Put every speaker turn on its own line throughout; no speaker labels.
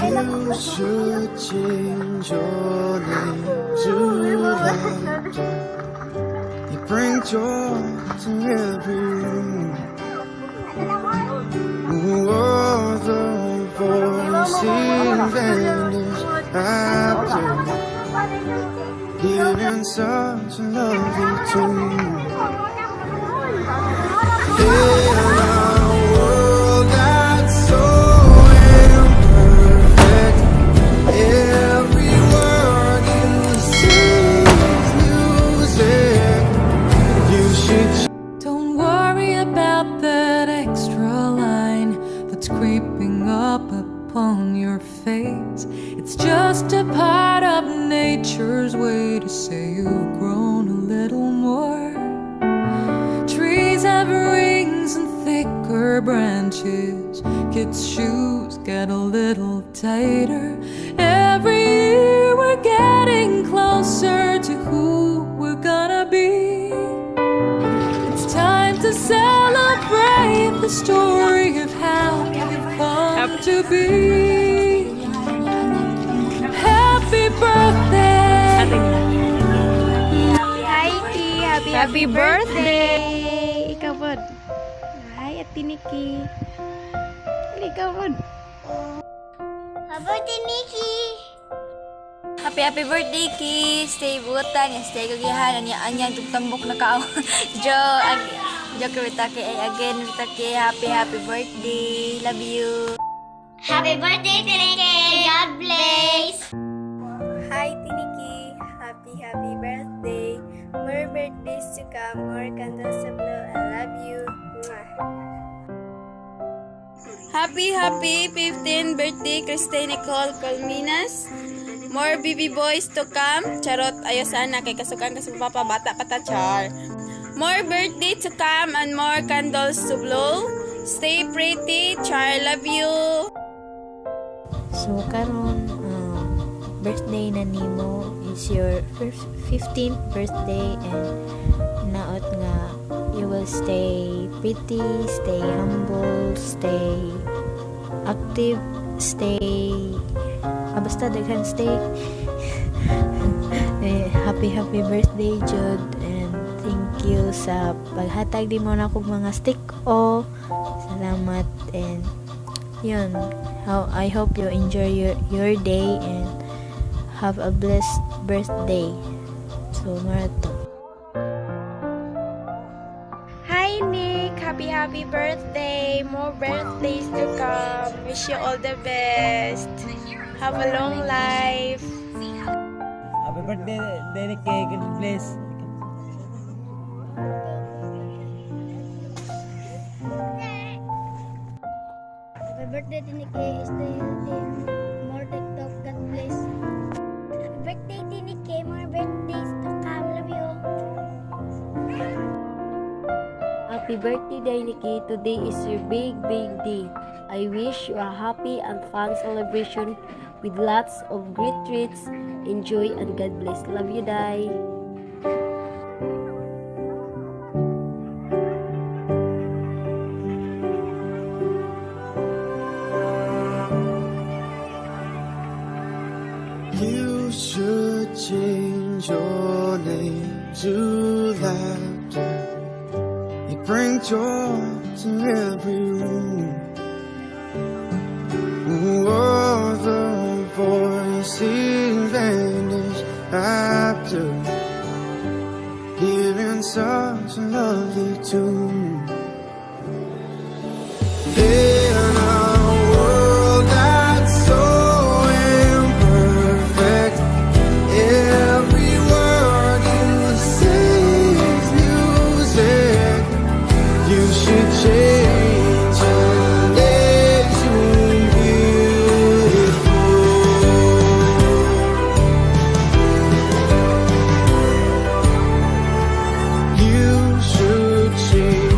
You should change your name to laughter. You bring joy to every room. All the voices vanish after hearing such a lovely tune. In a world that's so imperfect, every word you say is music. You should
Don't worry about that extra line that's creeping up upon your face. It's just a part of nature's way to say you've grown a little more. Trees have rings and thicker branches. Kids' shoes get a little tighter. Every year we're getting closer to who we're gonna be. It's time to celebrate the story of how you've come to be. Happy birthday!
Hi, Ki! Happy, happy birthday! Ikaw, pod. Hi, Ate Nikki. Ikaw, pod.
Happy birthday, Nikki!
Happy, happy birthday, Ki! Stay buotan, stay kagihan, anya anya tugtambok na kao. Jo, ag joke bitake ay again bitake, happy, happy birthday. Love you.
Happy birthday, Tiniki! God bless!
Hi, Tiniki! Happy, happy birthday! More birthdays to come, more candles to blow. I love you. Mwah.
Happy, happy 15th birthday, Christine Nicole Colminas. More baby boys to come. Charot, ayo sana kay kasukan kasi papa bata pa ta, char. More birthday to come and more candles to blow. Stay pretty, char. Love you.
So karon birthday na nimo is your first 15th birthday and naot nga you will stay pretty, stay humble, stay active, stay basta daghan stay. Eh, happy, happy birthday jud and thank you sa paghatag nimo nako mga stick o salamat and yun, how I hope you enjoy your day and have a blessed birthday. So mao ra to.
Hi, Nick! Happy, happy birthday! More birthdays to come. Wish you all the best. Have a long life.
Happy birthday, Derek. God bless.
Happy birthday, Tiniki! Stay healthy. More TikTok. God bless. Happy birthday, Tiniki! More birthdays to come. Love you.
Happy birthday, Dainiki. Today is your big, big day. I wish you a happy and fun celebration with lots of great treats. Enjoy and God bless. Love you, Dai.
You should change your name to laughter. You bring joy to every room. All the voices vanish after hearing such a lovely tune. In a world that's so imperfect, every word you say is music. You should change your name to beautiful. You should change.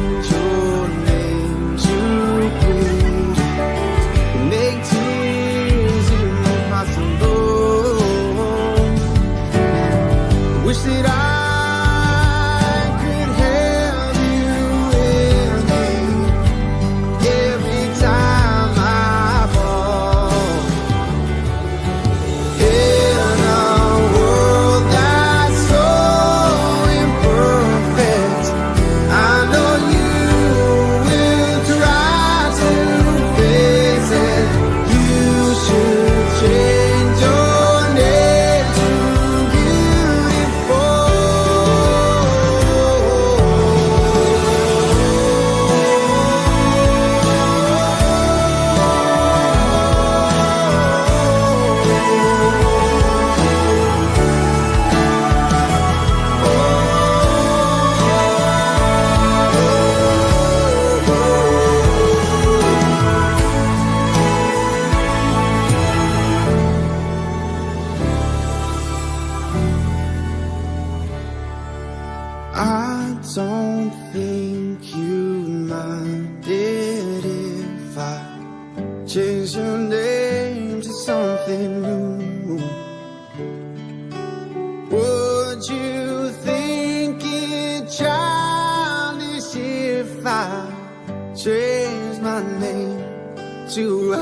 Change your name to something new? Would you think it childish if I changed my name to